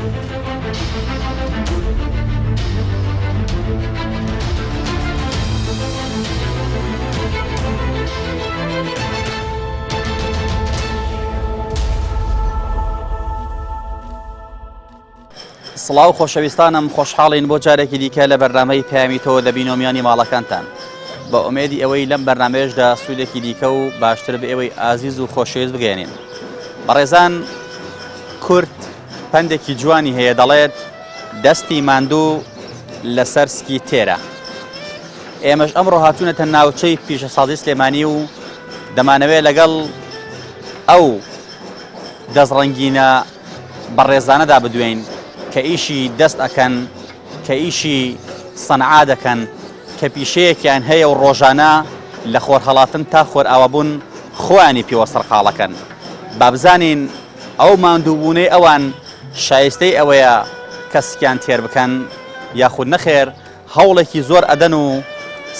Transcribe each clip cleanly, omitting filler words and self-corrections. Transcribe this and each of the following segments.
سڵاو خۆشەویستانم خۆشحاڵین بۆ جارێکی دیکە لە بەرنامەی پەیامی تۆ دەبینەوە میانی ماڵەکانتان بە ئومێدی ئەوەی لەم بەرنامەیەشدا سوودێکی دیکە و باشتر بە ئێوەی ئازیز و خۆشەویست بگەێنین بەڕێزان کورد پەندێکی جوانی هەیە دەڵێت دەستی ماندوو لەسەر سکی تێرە ئێمەش ئەمڕۆ هاتوونەتە ناوچەی پیشەسازی سلێمانی و دەمانەوێت لەگەڵ ئەو دەستڕەنگینە بەڕێزانەدا بدوێین کە ئیشی دەست ئەکەن، کە ئیشی سەنعا دەکەن، کە پیشەیەکیان هەیە و ڕۆژانە لە خۆرهەڵاتن تا خۆرئاوابوون خۆیانی پێوە سەرقاڵەکەن. با بزانین ئەو ماندووبوونەی ئەوان شایستەی ئەوەیە کە سکیان تێر بکەن یاخود نەخێر هەوڵێکی زۆر ئەدەن و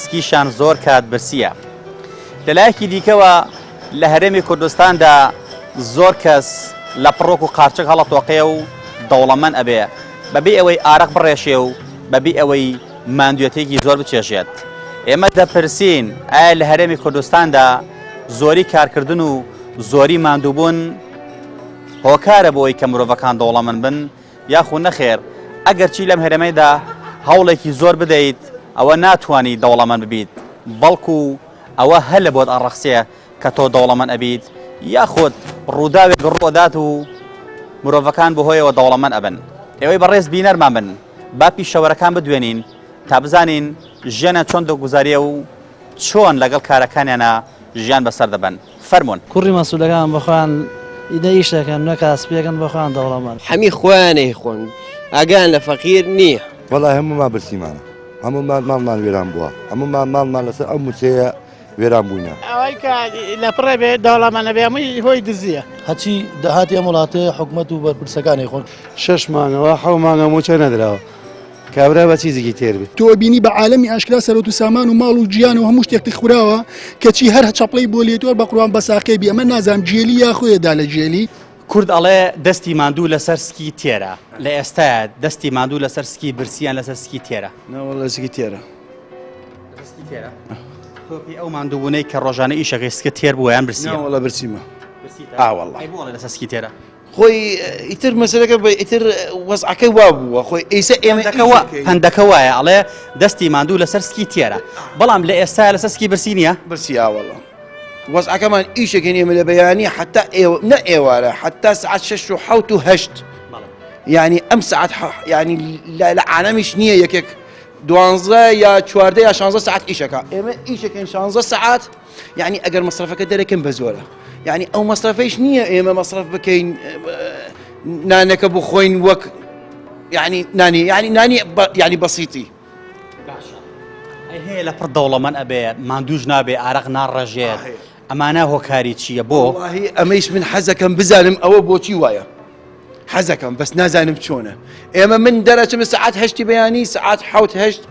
سکیشیان زۆر کات برسییە. لە لایەکی دیکەوە لە هەرێمی کوردستاندا زۆر کەس لە پڕۆک و قارچک هەڵەتۆقێ و دەوڵەمەند ئەبێ بەبێ ئەوەی ئارەق بڕێشێ و بەبێ ئەوەی ماندوێتێکی زۆر بچێژێت. ئێمە دەپرسین ئایا لە هەرێمی کوردستاندا زۆری کارکردن و زۆری ماندووبوون هۆکارە بۆ ئەوەی کە مرۆڤەکان دەوڵەمەند بن؟ یاخو نەخێر ئەگەرچی لەم هەرێمەیدا هەوڵێکی زۆر بدەیت ئەوە ناتوانی دەوڵەمەند ببیت بەڵکو ئەوە هەلە بۆت ئەڕەخسێ کە تۆ دەوڵەمەند ئەبیت یاخود ڕووداوێک ڕووئەدات و مرۆڤەکان بەهۆیەوە دەوڵەمەند ئەبن ئێوەی بەڕێز بینەرمان بن با پیشەوەرەکان بدوێنین تا بزانین ژیانیان چۆن دەگوزارێ و چۆن لەگەڵ کارەکانیانا ژیان بەسەر دەبەن. فەرموون. کوڕی مەسولەکان بەخۆیان نە ئیش دەکەن نە کاسپیەکەن بەخۆیان دەوڵەمەند. حەمی خۆیان ئەیخۆن ئاگایان لە فەقیر نییە. وەڵای هەموومان برسیمانە هەموومان ماڵمان وێران بووە هەموومان ماڵمان لەسەر ئەو موچەیە وێران بووینە. ئەوەی کە لە پڕێ بێ دەوڵەمەنە بێ هەمووی هۆی دزییە. هەرچی داهاتی ئەم وڵاتەیە حکومەت و بەرپرسەکان ئەیخۆن. شەش مانگەوە حەو مانگە موچە نەدراوە. کابرا بە چی زگی تێر بێ. تۆ ئەبینی بە عالەمی ئاشکرا سەرۆت و سامان و ماڵ و گیان و هەموو شتێکت خوراوە کەچی هەر چەپڵەی بۆ لێتوە بە قوربان بەساقێ بی ئەمە نازانم گێلی یا خۆیە دا لە گێلی. کورد ئەڵێ دەستی ماندوو لەسەر سکی تێرە لە ئێستایا دەستی ماندوو لەسەر سکی برسی یان لەسەر سکی تێرە؟ ناوەڵا سکی تێرە. لەسەر سکی تێرە؟ تۆ پێی ئەو ماندووبوونەی کە ڕۆژانە ئیشەکەی سکت تێر بووە یان برسیە؟ ناوەڵا برسیمە. برسیتە؟ ئا وەڵا. ئەی بۆ ئەڵێ لەسەر سکی تێرە؟ خۆی ئیتر مەسەلەکە بە ئیتر وەزعەکەی وا بووە خۆی ئیسە ئێمە پەندەکە وایە ئەڵێ دەستی ماندوو لەسەر سکی تێرە بەڵام لە ئێستا لەسەر سکی برسی نییە برسی ئاوەڵە وەزعەکەمان ئیشێکی ئێمە لە بەیانی حتا ئێوە نە ئێوارە حتا سعات شش و حوت و هەشت یعنی ئەم سعات ینی لە عالەمیش نییە یەکێک دوانزە یا چواردە یا شانزە سعات ئیشەکە ئێمە ئیشەکەین شانزە سعات یعنی ئەگەر مەسرەفەکە دەرەکەن بە زۆرە یعنی ئەو مەسرەفەیش نییە ئێمە مەسرەف بکەین نانەکە بخۆین وەک یعنی نانی یعنی نانی یعنی بەسیتی باشە هەیە لە پڕ دەوڵەمەند ئەبێ ماندووش نابێ ئارەق ناڕەژێت ئەمانە هۆکاری چییە بۆ ئەمەیش من حەزەکەم بزانم ئەوە بۆچی وایە حەزەکەم بەس نازانم چۆنە ئێمە من دەرەچم سعات هەشتی بەیانی سعات حوت هەشت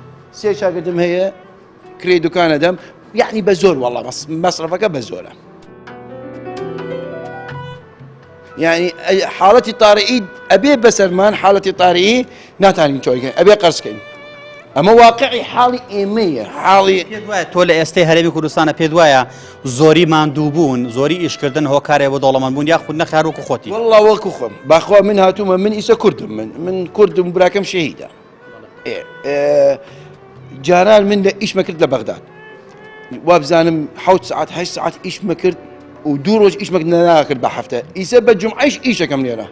سێ شاگردم هەیە کرێی دوکان ئەدەم یعنی بە زۆر وەڵا مەسرەفەکە بە زۆرە یعنی حاڵەتی تاریئی ئەبێ بەسەرمان حاڵەتی تاریئی ناتانین چۆیکەین ئەبێ قەرزکەین ئەمە واقعی حاڵی ئێمەیە حاڵی تۆ لە ئێستای هەرێمی کوردستانە پێت وایە زۆری ماندووبوون زۆری ئیشکردن هۆکارێ بۆ دەوڵەمەند بوون یاخود نەخێر وەکو خۆتی والله وەکو خۆم باخوا من هاتوومە من ئیسە کوردم من من کوردم براکەم شەهیدە جاران من لە ئیشمە کرد لە بەغداد وابزانم حوت سعات هەشت سعات ئیشمە کرد و دوو ڕۆژ ئیشمەک ناکرد بە هەفتە ئیسە بە جمعیش ئیشەکەم لێرە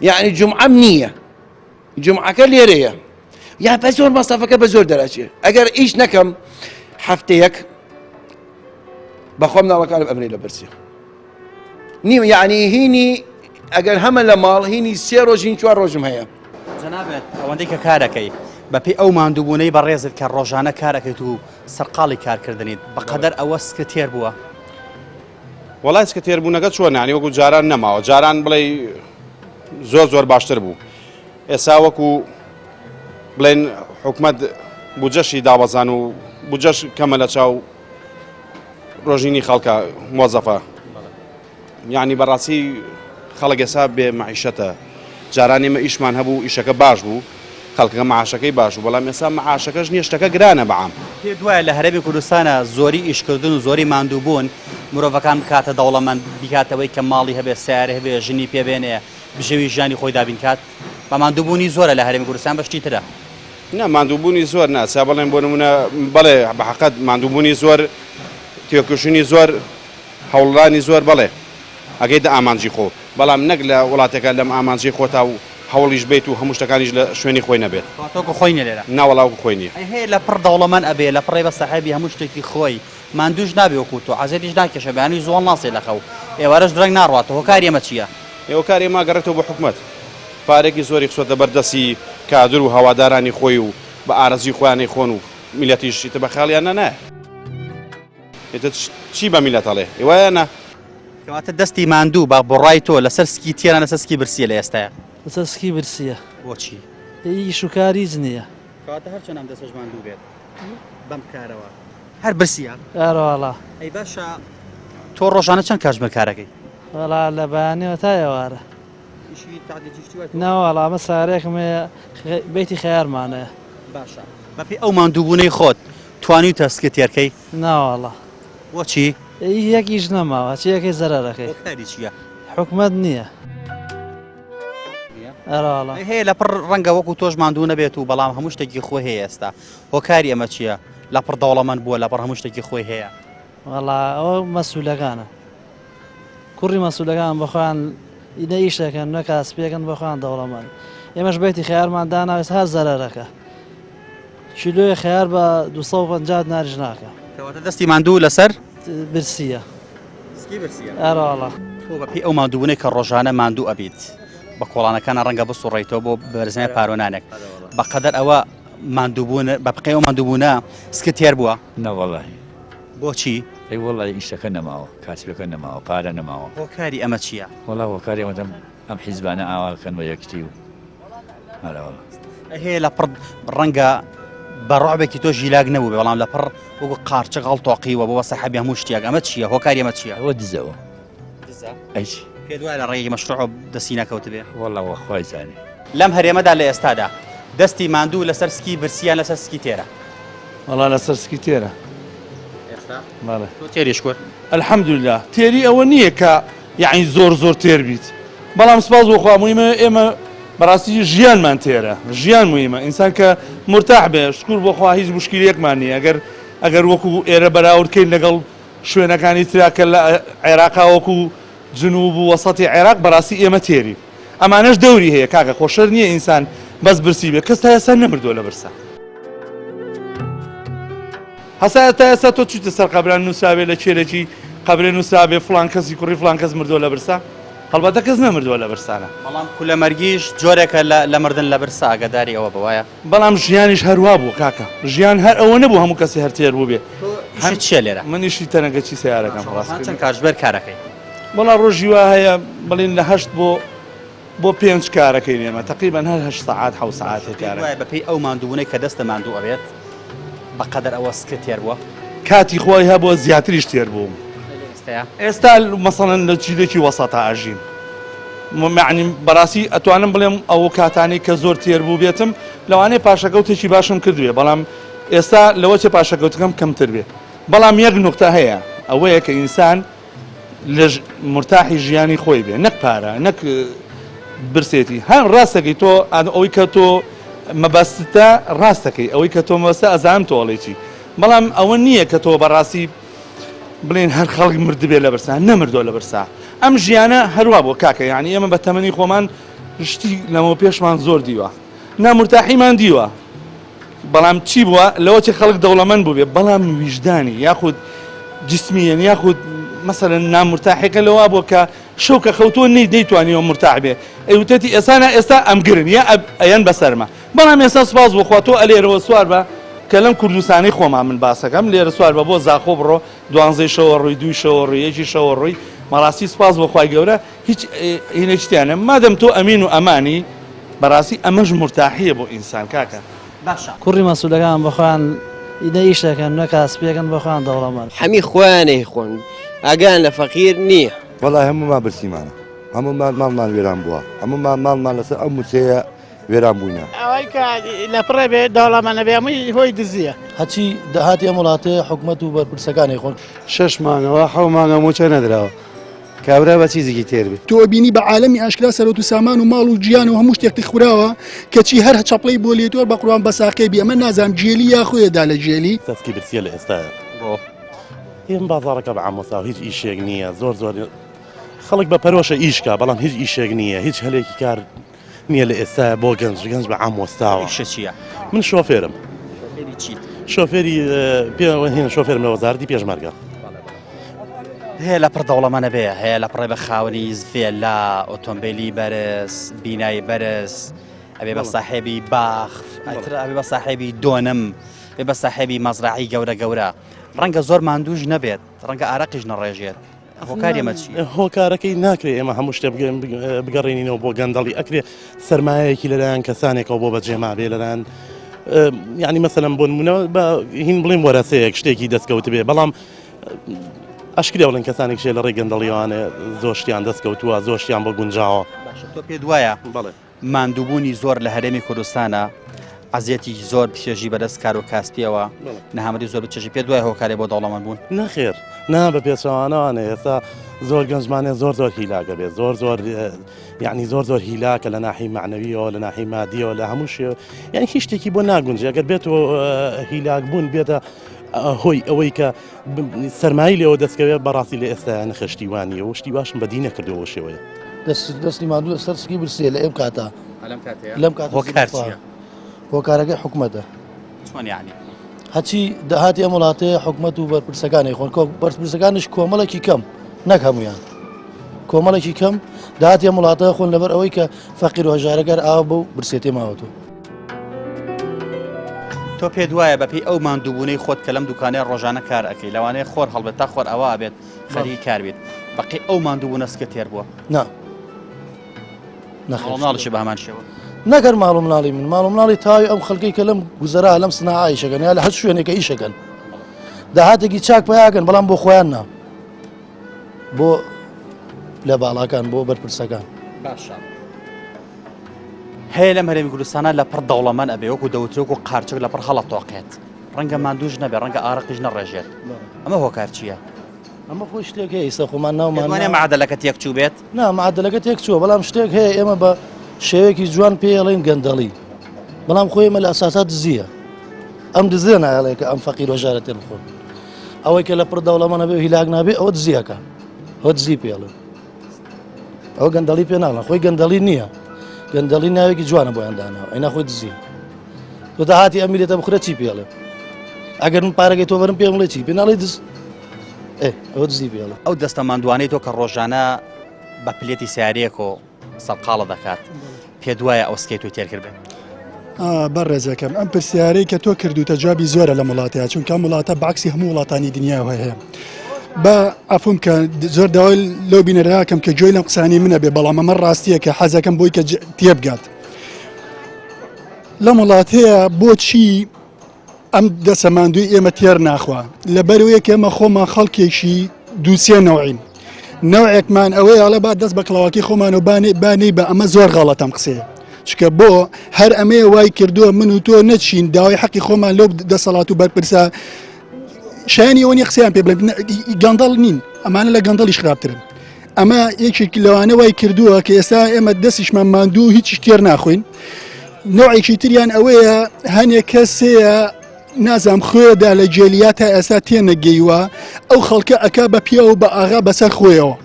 یعنی جمعەم نییە جمعەکە لێرەیە یا بە زۆر مەسافەکە بە زۆر دەراچێ ئەگەر ئیش نەکەم هەفتەیەک بەخۆم ناڵەکانم ئەمرێ لە برسیە نیم یعنی هینی ئەگەر هەمە لە ماڵ هینی سێ ڕۆژ هین چوار ڕۆژم هەیە. جەنابت ئەوەندەی کە کارەکەی بەپێی ئەو ماندووبوونەی بەڕێزت کە ڕۆژانە کارەکەیت و سەرقاڵی کارکردنیت بەقەدەر ئەوە سکت تێر بووە؟ وەڵای سکە تێربوونەکە چۆنە یانی وەکو جاران نەماوە جاران بڵێ زۆر زۆر باشتر بوو ئێستا وەکو بڵێن حکومەت بودجەشی دابەزان و بودجەش کەمە لە چاو ڕۆژینی خەڵکە مۆزەفە یعنی بەڕاستی خەڵک ئێستا بێ مەعیشەتە. جاران ئێمە ئیشمان هەبوو ئیشەکە باش بوو خەڵکەکە معاشەکەی باش بوو بەڵام ئێستا معاشەکەش نییە شتەکە گرانە بە عام. پێت وایە لە هەرێمی کوردستانا زۆری ئیشکردن و زۆری ماندووبوون مرۆڤەکان بکاتە دەوڵەمەند بیکاتە ئەوەی کە ماڵی هەبێ سەیارەی هەبێ ژنی پێ بێنێ بژێوی ژیانی خۆی دابین کات؟ بە ماندووبوونی زۆرە لە هەرێمی کوردستان بە شتی ترە. نا ماندووبوونی زۆر نا سا بڵێن بۆ نموونە بەڵێ بە حەقەت ماندووبوونی زۆر تێکۆشینی زۆر هەوڵدانی زۆر بەڵێ ئەگەیتە ئامانجی خۆ بەڵام نەک لە وڵاتێکا لەم ئامانجەی خۆتا و هەوڵیش بەیت و هەموو شتەکانیش لە شوێنی خۆی نەبێت. کەواتە وەکو خۆی نیە لێرە. نا وەڵا وەکو خۆی نیە. ئەی هەیە لە پڕ دەوڵەمەند ئەبێ لە پڕێ بە ساحێبی هەموو شتێکی خۆی ماندووش نابێ وەکو تۆ عەزێتیش ناکێشێ بەیانی زوو هەڵناسێ لە خەو ئێوارەش درەنگ ناڕواتەوە هۆکاری ئەمە چیە؟ ئێ هۆکاری ئەمە ئەگەڕێتەوە بۆ حکومەت پارەیەکی زۆری خستۆتە بەر دەستی کادر و هەوادارانی خۆی و بە ئارەزووی خۆیان ئەیخۆن و میللەتیش ئیتر بە خەیاڵیان نایە. ئیتر چی بە میللەت ئەڵێ ئێ وایە نا؟ کەواتە دەستی ماندوو بە بڕای تۆ لەسەر سکی تێرە لەسەر سکی برسیە لە ئێستایا؟ لەسەر سکی برسیە. بۆچی؟ ئیش و کار هیچ نییە. کەواتە هەرچەند ئەم دەستەش ماندوو بێت بەم کارەوە هەر برسیە؟ ئەرەوەڵا. ئەی باشە تۆ ڕۆژانە چەند کاتژمێر کارەکەی؟ وەڵا لە بەیانیەوە تا ئێوارە. ئیشی تەعدیل شتی وای تۆ؟ نەوەڵا ئەمە سارێکم هەیە بەیتی خەیارمان هەیە. باشە بەپێی ئەو ماندووبوونەی خۆت توانیوتە سکت تێرکەی؟ ناوەڵا. بۆچی؟ یەک ئیش نەماوە چی ئەکەی زەرەر ئەکەی. هۆکاری چییە؟ حکومەت نییە. ئەرەوەڵا. هەیە لە پڕ ڕەنگە وەکو تۆش ماندوو نەبێت و بەڵام هەموو شتێکی خۆی هەیە ئێستا هۆکاری ئەمە چییە؟ لە پڕ دەوڵەمەند بووە لە پڕ هەموو شتێکی خۆی هەیە. وەڵا ئەوە مەسولەکانە کوڕی مەسولەکان بەخۆیان نە ئیش دەکەن نە کاسپیەکەن بەخۆیان دەوڵەمەند ئێمەش بەیتی خەیارمان دانا ئێستا هەر زەرەرەکە کیلۆی خەیار بە 250 دیناریش ناکە. کەواتە دەستی ماندوو لەسەر؟ برسیە. سکی برسیە. ئەرەوەڵا. تۆ بە پێی ئەو ماندووبوونەی کە ڕۆژانە ماندوو ئەبیت بە کۆڵانەکانا ڕەنگە بسوڕێیتەوە بۆ بەرزنای پارۆنانێک بە قەدەر ئەوە ماندووبوون بە پقەی ئەو ماندووبوونە سکت تێر بووە؟ نەوەڵاهی. بۆچی؟ ئەی وەڵای ئیشەکە نەماوە کاسبەکە نەماوە پارە نەماوە. هۆکاری ئەمە چییە؟ وەڵا هۆکاری ئەوەندە ئەم حیزبانە ئاوا کەن بە یەکتی و هەرەوەڵا. هەیە لە پڕ ڕەنگە بە ڕعبێکی تۆ ژیلاک نەبوو بەڵام لە پڕ وەکو قارچک هەڵتۆقیوە بۆ سەحەبی هەموو شتێک ئەمە چییە هۆکاری ئەمە چییە؟ ئەوە دزەوە. دزە؟ ئەی چی؟ پێت وایە لە ڕێگەی مەشروع دەستی نەکەوتبێ؟ وەڵا وەخوای زانێ. لەم هەرێمەدا لە ئێستادا دەستی ماندوو لەسەر سکی برسیان لەسەر سکی تێرە؟ وەڵا لەسەر سکی تێرە. ئێستا؟ بەڵێ. تۆ تێریش کورد؟ الحمدللە تێری ئەوە نییە کە یەعنی زۆر زۆر تێر بیت بەڵام سپاس بۆ خوا موهیمە ئێمە بەڕاستی ژیانمان تێرە ژیان موهیمە ئینسان کە مورتاح بێ شکور بۆ خوا هیچ مشکیلەیەکمان نییە ئەگەر ئەگەر وەکو ئێرە بەراورد کەین لەگەڵ شوێنەکانی ترا کە لە عێراقا وەکو جنوب و وەسەتی عێراق بەڕاستی ئێمە تێرین ئەمانەش دەوری هەیە کاکە خۆ شەرت نییە ئینسان بەس برسی بێ کەس تا ئێستا نەمردووە لە برسا. هەسا تا ئێستا تۆ چویتە سەر قەبران نوسرابێ لە کێلێکی قەبرێ نوسرابێ فڵان کەسی کوڕی فڵان کەس مردووە لە برسا هەڵبەتە کەس نەمردووە لە برسانە. بەڵام کولەمەرگیش جۆرێکە لە لە مردن لە برسا ئاگاداری ئەوە بە وایە؟ بەڵام ژیانیش هەر وا بووە کاکە ژیان هەر ئەوە نەبوو هەموو کەسێ هەر تێر بووبێ. تۆ ئیشت چیە لێرە؟ من ئیشی تەنەکەچی سەیارەکەم ڕاست چەند کاتژمێر کارەکەی؟ وەڵا ڕۆژی وا هەیە بڵێن لە هەشت بۆ بۆ پێنج کارەکەین ئێمە تەقریبەن هەر هەشت سەعات حەوت سەعاتێ کارەکەین. وایە بەپێی ئەو ماندووبوونەی کە دەستە ماندوو ئەبێت بەقەدەر ئەوە سکت تێر بووە؟ کاتی خۆی هەبووە زیاتریش تێر بووم. ئێستایا؟ ئێستا مەسەڵەن لە جیلێکی وەسەتا ئەژیم. یەعنی بەڕاستی ئەتوانم بڵێم ئەو کاتانەی کە زۆر تێر بووبێتم لەوانەیە پاشەکەوتێکی باشم کردبێ بەڵام ئێستا لەوە چێ پاشەکەوتەکەم کەمتر بێ. بەڵام یەک نوقتە هەیە ئەوەیە کە ئینسان لە مورتاحی ژیانی خۆی بێ نەک پارە نەک برسێتی هەر ڕاستەکەی تۆ ئەوەی کە تۆ مەبەستتە ڕاستەکەی ئەوەی کە تۆ مەبەستە ئەزانم تۆ ئەڵێی چی بەڵام ئەوە نییە کە تۆ بەڕاستی بڵێن هەر خەڵک مردبێ لە برسا نەمردووە لە برسا ئەم ژیانە هەروا بۆ کاکە یعنی ئێمە بە تەمەنی خۆمان شتی لەمەوە پێشمان زۆر دیوە نامورتاحیمان دیوە بەڵام چی بووە لەوەچێ خەڵک دەوڵەمەند بووبێ بەڵام ویژدانی یاخود جسمیەن یاخود مەسەلەن نامورتاحێکە لەوە بووە کە شەو کە خەوتووە نەی نەیتوانیوە مورتاح بێ ئەیوتێتی ئێستا نا ئێستا ئەمگرن یا ئەیەن بەسەرما بەڵام ئێستا سوپاس بۆ خوا تۆ ئەلێرەوە سوار بە کە لەم کوردستانەی خۆمان من باسەکەم لێرە سوار بە بۆ زاخۆ بڕۆ دوانزەی شەوە ڕووی دووی شەوە ڕووی یەکی شەوە ڕووی مەڕاستی سوپاس بۆ خوای گەورە هیچ هینێکی تیا نیە مادەم تۆ ئەمین و ئەمانی بەڕاستی ئەمەش مورتاحیە بۆ ئینسان کاکە. باشە. کوڕی مەسولەکان بەخۆیان نە ئیش دەکەن نە کاسپیەکەن بەخۆیان دەوڵەمەند. حەمی خۆیان ئەیخۆن ئاگایان لە فەقیر نیە. وەڵای هەموومان برسیمانە. هەموومان ماڵمان وێران بووە هەموومان ماڵمان لەسەر ئەو موچەیە وێران بووینە. ئەوەی کە لە پڕێ بێ دەوڵەمەنە بێ هەمووی هۆی دزییە. هەرچی داهاتی ئەم وڵاتەیە حکومەت و بەرپرسەکانی خۆن. شەش مانگەوە حەو مانگە مووچە نەدراوە کابرا بە چی زگی تێر بێ. تۆ ئەبینی بە عالەمی ئاشکرا سەرۆت و سامان و ماڵ و گیان و هەموو شتێکت خوراوە کەچی هەر چەپڵەی بۆ لێتوە بە قوربان بەساقێ بی ئەمە نازانم گێلی یا خۆیە دا لە گێلی. سەسکی برسیە لە ئێستایا. بۆ؟ ئێم بازاڕەکە بە عام وەستاوە هیچ ئیشێک نییە زۆر زۆر خەڵک بە پەرۆشە ئیش کا بەڵام هیچ ئیشێک نییە هیچ هەلێکی کار نییە لە ئێستا بۆ گەنج گەنج بە عام وەستاوە. ئیشە چییە؟ من شۆفێرم. شۆفێری چیت؟ شۆفێری پێ هێن شۆفێرم لە وەزارەتی پێشمەرگە. هەیە لە پڕ دەوڵەمەنە بێ هەیە لە پڕێ بە خاوەنی ڤێلا ئۆتۆمبیلی بەرز بینای بەرز ئەبێ بە ساحێبی باخ ئەتر ئەبێ بە ساحێبی دۆنم بێ بە ساحێبی مەزراعی گەورە گەورە ڕەنگە زۆر ماندووش نەبێت ڕەنگە ئارەقیش نەڕێژێت هۆکاری ئەمە چییە؟ هۆکارەکەی ناکرێت ئێمە هەموو شتێ بگەڕێنینەوە بۆ گەندەڵی ئەکرێ سرمایەکی لەلایەن کەسانێکەوە بۆ بەجێما بێ لەلایەن یعنی مەسەلەن بۆ نمونە بە هین بڵێم وەرەسەیەک شتێکی دەستکەوت بێ بەڵام ئەشکرێ بڵێن کەسانێک شێ لە ڕێی گەندەڵیوانێ زۆر شتیان دەستکەوتووە زۆر شتیان بۆ گونجاوە باشە تۆ پێت وایە بەڵێ ماندووبوونی زۆر لە هەرێمی کوردستانە عەزیەتی زۆر بچێژی بەدەست کار و کاسپیەوە نەهامەتی زۆر بچێژی پێ دوای هۆکارێ بۆ دەوڵەمەند بوون؟ نەخێر نا بە پێچەوانەوانە ئێستا زۆر گەنجمانێ زۆر زۆر هیلاکە بێت زۆر زۆر یعنی زۆر زۆر هیلاکە لە ناحی معنەویەوە لە ناحی مادیەوە لە هەموو شێ یعنی هیچ شتێکی بۆ ناگونجێ ئەگەر بێت و هیلاک بوون بێتە هۆی ئەوەی کە سەرمایەی لێوە دەستکەوێت بەڕاستی لە ئێستایا نەخێر شتی وا نییە و شتی واشم بەدی نەکردووە بەو شێوەیە. دەست دەستی ماندوو لەسەر سکی برسیە لە ئێم کاتە لەم کاتەیە لەم کاتە هۆکار چییە؟ هۆکارەکەی حکومەتە. چۆن یعنی؟ هەرچی داهاتی ئەم وڵاتەیە حکومەت و بەرپرسەکانی خۆن کۆ بەرپرسەکانیش کۆمەڵێکی کەم نەک هەمویان کۆمەڵێکی کەم داهاتی ئەم وڵاتە خۆن لەبەر ئەوەی کە فەقیر و هەژارەکەر ئاو بەو برسێتێ ماوەتەوە. تۆ پێت وایە بەپێی ئەو ماندووبوونەی خۆت کە لەم دوکانەیە ڕۆژانە کار ئەکەی لەوانەیە خۆر هەڵبێت تا خۆر ئاوا ئەبێت خەریکی کار بیت بەقەی ئەو ماندووبوونە سکت تێر بووە؟ نا ماڵ و مناڵیشی بە هەمان شێوە؟ نەک هەر ماڵ و مناڵی من ماڵ و مناڵی تەواوی ئەم خەڵکەی کە لەم گوزەرا لەم سناعە ئیشەکەن یا لە هەر شوێنێکە ئیشەکەن داهاتێکی چاک پیاکەن بەڵام بۆ خۆیان نا بۆ لە باڵاکان بۆ بەرپرسەکان باشە هەیە لەم هەرێمی کوردستانە لە پڕ دەوڵەمەند ئەبێ وەکو دەوترێ وەکو قارچک لە پڕ هەڵەتۆقێت ڕەنگە ماندووش نەبێ ڕەنگە ئارەقیش نەڕێژێت ئەمە هۆکار چییە؟ ئەمە خۆی شتێک هەیە ئیستا خۆمان ناومان وانە معادلەکە تێک چوو بێت نا معادلەکە تێک چووە بەڵام شتێک هەیە ئێمە بە شێوەیەکی جوان پێی ئەڵێن گەندەڵی بەڵام خۆی ئێمە لە ئەساسا دزیە ئەم دزیە نایەڵێ کە ئەم فەقیر و هەژارە تێر بخۆن ئەوەی کە لە پڕ دەوڵەمەنە بێ و هیلاک نابێ ئەوە دزیەکە ئەوە دزی پێڵێ ئەوە گەندەڵی پێ ناڵێن خۆی گەندەڵی نییە گەندەڵی ناوێکی جوانە بۆیان داناوە ئەینا خۆی دزی تۆ داهاتی ئەم میلەتە بخورە چی پێڵێ ئەگەر من پارەکەی تۆ بەرم پێم بڵێ چی پێ ناڵێ دز ئێ ئەوە دزی پێڵێ ئەو دەستە ماندوانەی تۆ کە ڕۆژانە بە پلێتی سیارەیەکۆ سەرقاڵە دەکات پێت وایە ئەو سکەی تۆی تێر کردبێت؟ بەڕێزەکەم ئەم پرسیارەی کە تۆ کردوتە جوابی زۆرە لەم وڵاتەیە چونکە ئەم وڵاتە بەعکسی هەموو وڵاتانی دنیاوە هەیە بە عەفوم کە زۆر داوای لەو بینەراکەم کە گوێی لەم قسانی منە بێ بەڵام ئەمە ڕاستیە کە حەزەکەم بۆی کە تێبگات لەم وڵاتەیە بۆچی ئەم دەسە ماندووی ئێمە تێر ناخوا لەبەرەوەیە کە ئێمە خۆمان خەڵکێکی دووسێ نەوعین نەوعێکمان ئەوەیە ئەڵێ با دەست بە کڵاوەکەی خۆمان و بانێ بانەی بە ئەمە زۆر غەڵەتەم قسەیە چکە بۆ هەر ئەمەیە وای کردووە من و تۆ نەچین داوای حەقی خۆمان لەو دەسەڵات و بەرپرسە شایانی ئەوە نیە قسەیان پێ بڵێن گەندەڵ نین ئەمانە لە گەندەڵیش خراپترن ئەمە یەکێک لەوانە وای کردووە کە ئێستا ئێمە دەستیشمان ماندوو هیچیش تێر ناخۆین نوعێکی تریان ئەوەیە هەنێک کەس هەیە نازام خوێدا لە جێلیا تا ئێستا تێنەگەیوە ئەو خەڵکە ئەک بە پیا و بە ئاغا بەسەر خۆیەوە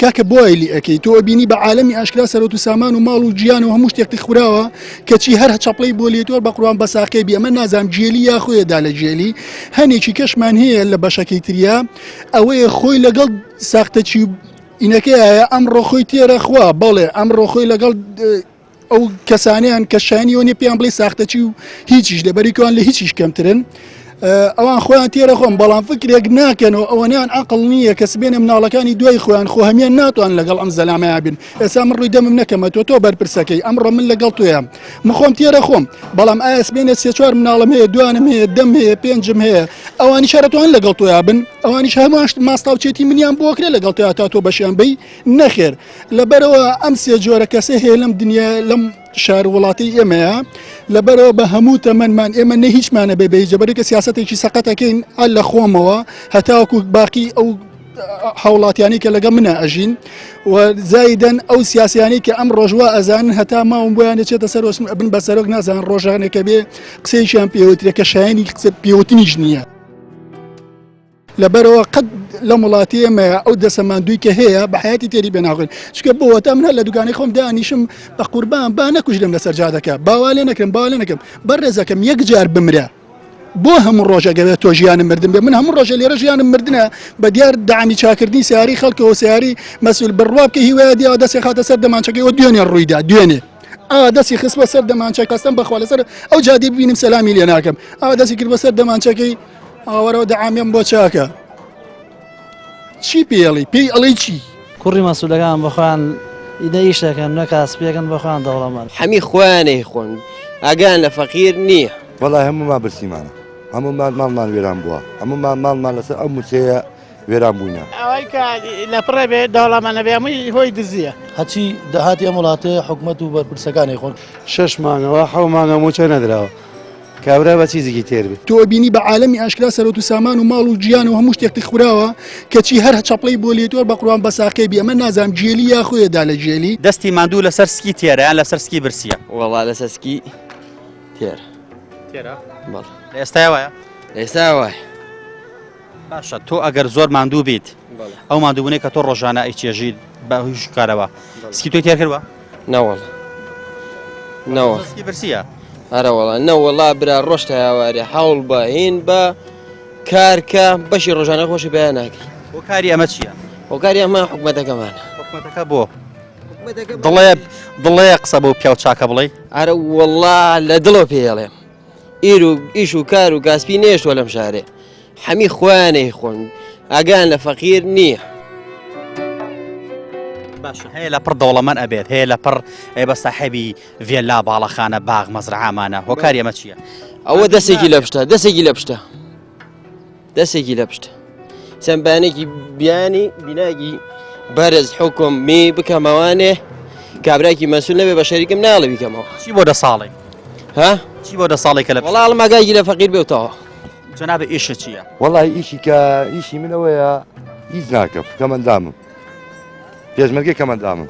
کاکە بۆی لی ئەەکەی تۆ بینی بە عالەمی ئاشکرا سەرۆت و سامان و ماڵ و گیان و هەموو شتێکتی خوراوە کەچی هەر چەپڵەی بۆ لێتوە بە قوربان بەساقێ بی ئەمە نازام گێلی یا خۆیەدا لە گێلی هەنێکی کەشمان هەیە لە بەشەکەی تریا ئەوەیە خۆی لەگەڵ ساختەچی ئینەکەیە ئەمڕۆ خۆی تێرە خوا بەڵێ ئەمڕۆ خۆی لەگەڵ ئەو کەسانیان کە شایانی ئەوە نیە پێیان بڵێ ساختەچی و هیچیش لەبەریکوان لە هیچیش کەمترن. ئەوان خۆیان تێرە خۆم بەڵام فکرێک ناکەن و ئەوەنیان عقل نییە کە سبێنە مناڵەکانی دوای خۆیان خۆ هەمیان ناتوان لەگەڵ ئەم زەلامەیە بن ئێستا من ڕووی دەمم نەکەمە تۆ تۆ بەرپرسەکەی ئەمڕۆ من لەگەڵ تۆیە من خۆم تێرە خۆم بەڵام ئایا سبێنێ سێ چوار مناڵم هەیە دوانم هەیە دەم هەیە پێنجم هەیە ئەوانیش هەرەتوان لەگەڵ تۆیا بن ئەوانیش هەمان شت ماستاوچێتی منیان بۆکرێ لەگەڵ تۆیا تا تۆ بەشیان بی نەخێر لەبەرەوە ئەم سێ جۆرە کەسە هەیە لەم دنیا لەم شار وڵاتی ئێمەیە لەبەرەوە بە هەموو تەمەنمان ئێمە نە هیچمانە بێ بێ جەبەرێکە سیاستێکی سەقەتەکەین ئە لە خۆمەوە هەتاوەکو باقی ئەو هاوڵاتیانی کە لەگەڵ منە ئەژین و زایدەن ئەو سیاسیانی کە ئەم ڕۆژوا ئەزانن هەتا ماوم بۆیان دەچێتە سەر وەسم ئەبن بە سەرۆک نازان ڕۆژانێکە بێ قسەیەکیان پێوترێ کە شایانی قسە پێوتنیش نییە. لەبەرەوە قەت لەم وڵاتی ئێمەیە ئەو دەسە ماندووی کە هەیە بە حیاتی تێری بێ ناخۆین چونکە بۆ تا من هەر لە دوکانی خۆم دانیشم بە قوربان با نەکوژرێم لەسەر جادەکە باوا لێ نەکرم باوا لێ نەکەم بەڕێزەکەم یەک جار بمرە بۆ هەموو ڕۆژە گەوێت تۆ ژیانم مردن بێ من هەموو ڕۆژە لێرە ژیانم مردنە بە دیار دامی چاکردنی سیاری خەڵکەوە سیاری مەسول بڕوا بکە هیوایە دیاوە دەستی خاتە سەر دەمانچەکەی و دوێنێ ڕوویدا دوێنێ ئا دەستی خستبە سەر دەمانچە قەستم بەخوا لەسەر ئەو جادی ببینم سەلامی لێ ناکەم ئا دەستی کرد بەسەر دەمانچەکەی ئاوەرەوە دەعامیم بۆ چاکە چی پێڵی پێی ئەڵێ چی؟ کوڕی مەسولەکان بەخۆیان نە ئیش دەکەن نە کاسپیەکەن بەخۆیان دەوڵەمەند. حەمی خۆیان ئەیخۆن ئاگایان لە فەقیر نییە. وەڵای هەموومان برسیمانە هەموومان ماڵمان وێران بووە هەموومان ماڵمان لەسەر ئەو موچەیە وێران بووینە. ئەوەی کە لە پڕێ بێ دەوڵەمەنە بێ هەمووی هۆی دزییە. هەرچی داهاتی ئەم وڵاتەیە حکومەت و بەرپرسەکان ئەیخۆن. شەش مانگەوە حەو مانگە موچە نەدراوە. کابرا بە چی زگی تێر بێ. تۆ ئەبینی بە عالەمی ئاشکرا سەرۆت و سامان و ماڵ و گیان و هەموو شتێکت خوراوە کەچی هەر چەپڵەی بۆ لێتۆر بە قوربان بە ساقێ بی ئەمە نازانم گێلی یا خۆیە دا لە گێلی. دەستی ماندوو لەسەر سکی تێرە یان لەسەر سکی برسیە؟ وەڵا لەسەر سکی تێرە. تێرە؟ بەڵێ. لە ئێستایا وایە؟ لە ئێستایا وایە. باشە تۆ ئەگەر زۆر ماندوو بیت ئەو ماندووبوونەی کە تۆ ڕۆژانە ئەیچێژیت بە هیچ کارەوە سکی تۆی تێر کردووە؟ نەوەڵا نەوەڵا سکی برسیە؟ ئەرە وەڵا نەوەڵا برا ڕۆژ هاوارێ هەوڵ بە هین بە کارکە بەشی ڕۆژانە خۆشی بەیان ناکەی هۆکاری ئەمە چییە؟ هۆکاری ئەمە حکومەتەکەمانە حکومەتەکە بۆ دڵێ دڵێ قسە بۆ پیاو چاکە بڵێ ئەرە وەڵا لە دڵۆ پێڵێم ئیر و ئیش و کار و کاسپی نێشتوە لەم شارێ حەمی خۆیان ئەیخۆن ئاگایان لە فەقیر نییە. باشە هەیە لە پڕ دەوڵەمەند ئەبێت هەیە لە پڕ ئەی بە ساحێبی ڤێلا باڵەخانە باغ مەزرعامانە هۆکاری ئەمە چییە؟ ئەوە دەستێکی لە پشتە دەستێکی لە پشتە دەستێکی لە پشتە چەند بانێکی بیانی بیناگی بەرز حکوم می بکەمەوانێ کابراکی مەسول نەبێ بە شەریکم ناڵێ بیکەمەوە چی بۆ دە ساڵێک ها چی بۆ دە ساڵێک کە لە وەڵام ئاگایکی لە فەقیر بێتەوە جەنابت ئیشت چییە؟ وەڵی ئیشی کە ئیشی من ئەوەیە هیچ ناکەم کەمەندامم پێشمەرگەی کەمەندامم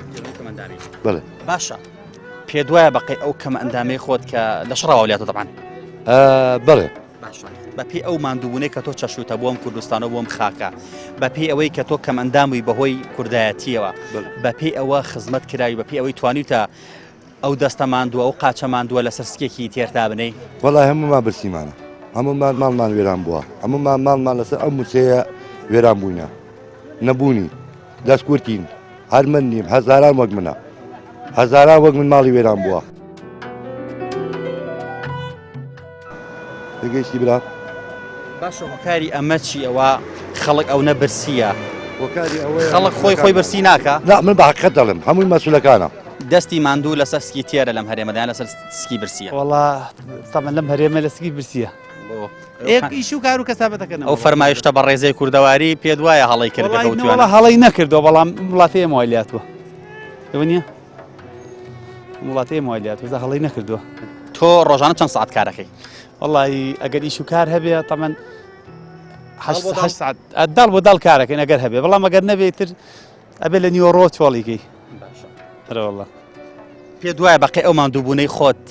بەڵێ باشە پێ دوایە بەقەی ئەو کەمە ئەندامەی خۆت کە لە شڕەوە لاتە دەبان بەڵێ بە پێی ئەو ماندووبوونەی کە تۆ چەشوتە بۆم کوردستانە بۆم خاکە بە پێی ئەوەی کە تۆ کەم ئەندام بووی بەهۆی کوردایەتیەوە بە پێی ئەوە خزمەت کراوی بە پێی ئەوەی توانیوتە ئەو دەستە ماندووە ئەو قاچە ماندووە لەسەر سکێکی تێر دابنێی؟ وەڵای هەموومان برسیمانە هەموومان ماڵمان وێران بووە هەموومان ماڵمان لەسەر ئەو موچەیە وێران بووینە نەبوونی دەست کورتین هەر من نیم هەزاران وەک منە هەزاران وەک من ماڵی وێران بووە. تێگەیشتی برا؟ باشە هۆکاری ئەمە چی ئەوە خەڵک ئەو نە برسیە هۆکاری ئەوەیە خەڵک خۆی خۆی برسی ناکە نا من بە حەقیقەت دەڵێم هەمووی مەسولەکانە دەستی ماندوو لەسەر سکی تێرە لەم هەرێمەدا لەسەر سکی برسیە وەڵا تەمەن لەم هەرێمە لە سکی برسیە ئیش و کار و کەسابەتەکە ئەو فەرمایشتە بە ڕێزەی کوردەواری پێت وایە هەڵی کردەوە هەڵی نەکردەوە بەڵام وڵاتی ئێمە وای لاتوە ئەوە نییە وڵاتی ئێمە وای لاتوە هەڵی نەکردووە تۆ ڕۆژانە چەند ساعت کارەکەی وەڵی ئەگەر ئیش و کار هەبێ تەمەن هەشت ساعت داڵ بۆ داڵ کارەکەین ئەگەر هەبێ بەڵام ئەگەر نەبێت تر ئەبێ لە نیوەڕۆ چۆڵیکەی ئەرەوەڵا پێ دوایە بەقی ئەو ماندووبوونەی خۆت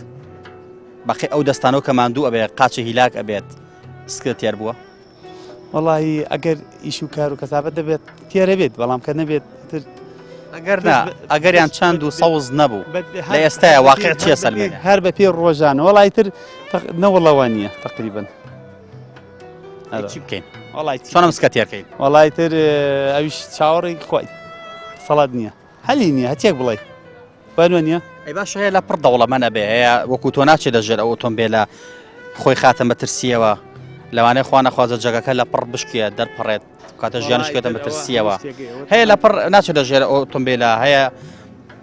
بەقی ئەو دەستانەوە کە ماندوو ئەبێ قاچی هیلاک ئەبێت سکت تێر بووە وەڵی ئەگەر ئیش و کار و کەسابەت دەبێت تێرە بێت بەڵام کە نەبێت تر ئەگەر نا ئەگەریان چەند و سەوز نەبوو لە ئێستاە واقع چیە سەلمێنێ هەر بە پێ ڕۆژانە وەڵی تر نەوەڵەوە نییە تقریبن چی بکەین وەڵی چۆنم سکە تێرکەین وەڵی تر ئەویش چاوەڕێی خۆی سەڵات نییە هەلی نییە هەچێک بڵێ وانوە نییە؟ ئەی باشە هەیە لە پڕ دەوڵەمەنە بێ هەیە وەکو تۆ ناچێت دەژێر ئەو ئۆتۆمبێلە خۆی خاتە مەترسیەوە. لەوانەیە خوا نەخوازە جەگەکە لە پڕ بشکێ دەرپەڕێت کاتە ژیانش کێتە مەترسیەوە هەیە لە پڕ ناچێتە ژێر ئۆتۆمبیلە هەیە